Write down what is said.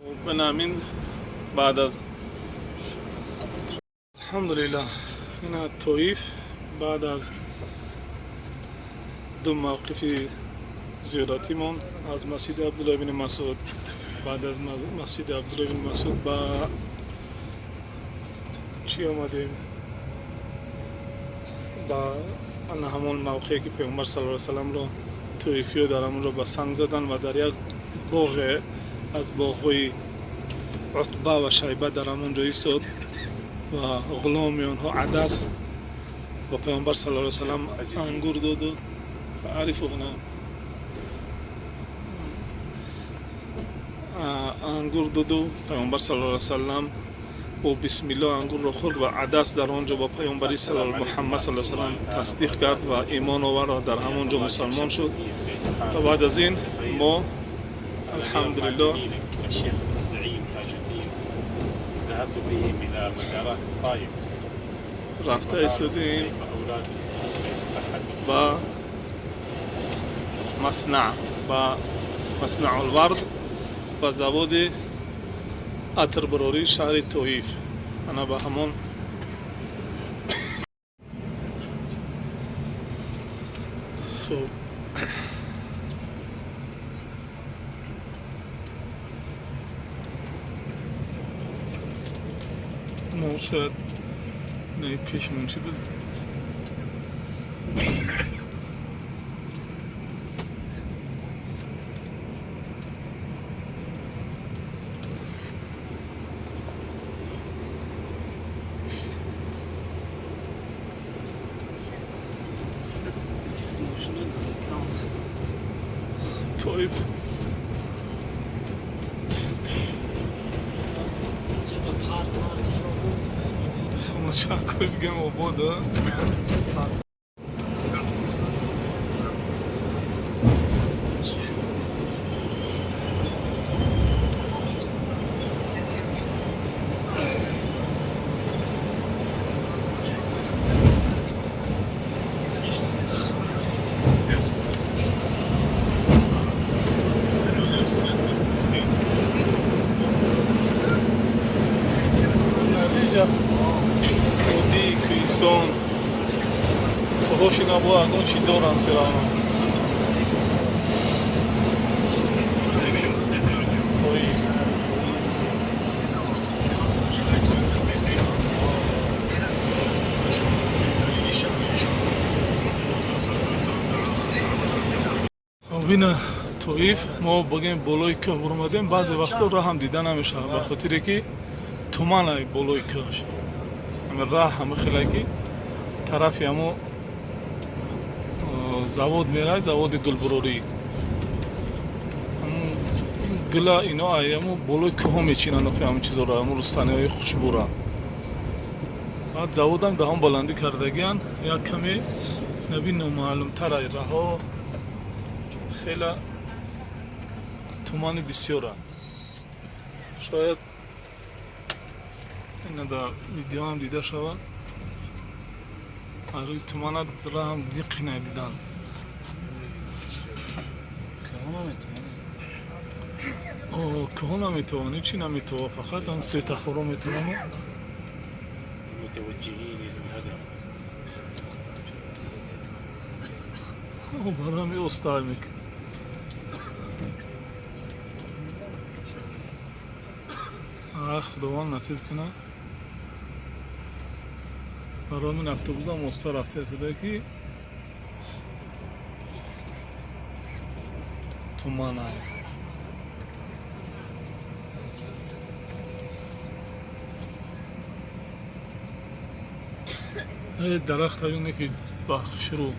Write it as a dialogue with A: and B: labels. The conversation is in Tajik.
A: Бинамин баъд аз, алҳамдулиллаҳ, ина Тоиф. Баъд аз ду мавқифи зиёратимон аз масҷиди Абдулло ибни Масуд, баъд аз масҷиди Абдулло ибни Масуд ба чӣ омадем? Ба ана ҳамон мавқее, ки Паёмбар сал саламро тоифиё дар ҳамонҷо ба санг задан ва дар як боғе аз боғҳои Утба ва Шайба дар ҳамон ҷо истод ва ғуломи онҳо Адас ба Паёмбар сал салам ангур доду арифу ангур доду. Паёмбар сал салам бо бисмилло ангурро хӯрд ва Адас дар он ҷо ба паёмбари Муҳаммад сал салам тасдиқ кард ва имон овард ва дар ҳамон ҷо мусалмон шуд. Ва баъд аз ин мо, алҳамдулилло,
B: الشيخ الزعيم تاج الدين، ذهبت بهم إلى مزارات الطائف.
A: рафта истодем
B: كيف أولادهم؟ كيف صحتهم؟
A: ба маснаъ, ба Маснаъулвард, ба заводи атрбарории шаҳри Тоиф, ана ба ҳамон. Хуб, мо шояд не пешмон чӣ буд? Тоиф. Хоначакои бигем, обода. Инҷа водии кӯҳистон, кӯҳоши набо ягон чӣ доранд серавно. Тоиф. Бина, Тоиф. Мо бигем, болои кӯҳ буромадем. Баъзе вақто роҳам дида намешавад, ба хотире ки туманай болои кӯҳш. Ҳами раҳ ҳама хеле ки тарафи ҳамо завод мерай, заводи гулбурорӣ. Гула ино ай ҳамо болои кӯҳҳо мечинанд охи, ҳамин чизоро, ҳамо рустаниҳои хушбӯра. Баъд заводам даҳон баландӣ кардагиян, як каме наби номаълумтар ай раҳо, хела тумани бисёра. Шояд ина дар видеоам дида шавад, рӯи тумана раҳам диқина дидан. Кӯҳо наметавонӣ, чӣ наметава, фақат ҳам светофоро метавону.
B: المتوجهين إلى الهدف.
A: Барами остай мек. Худованд насиб кунад. Барои мин автобусам оста рафта истода, ки туманай. Дарахта бине, ки ба хушрӯ.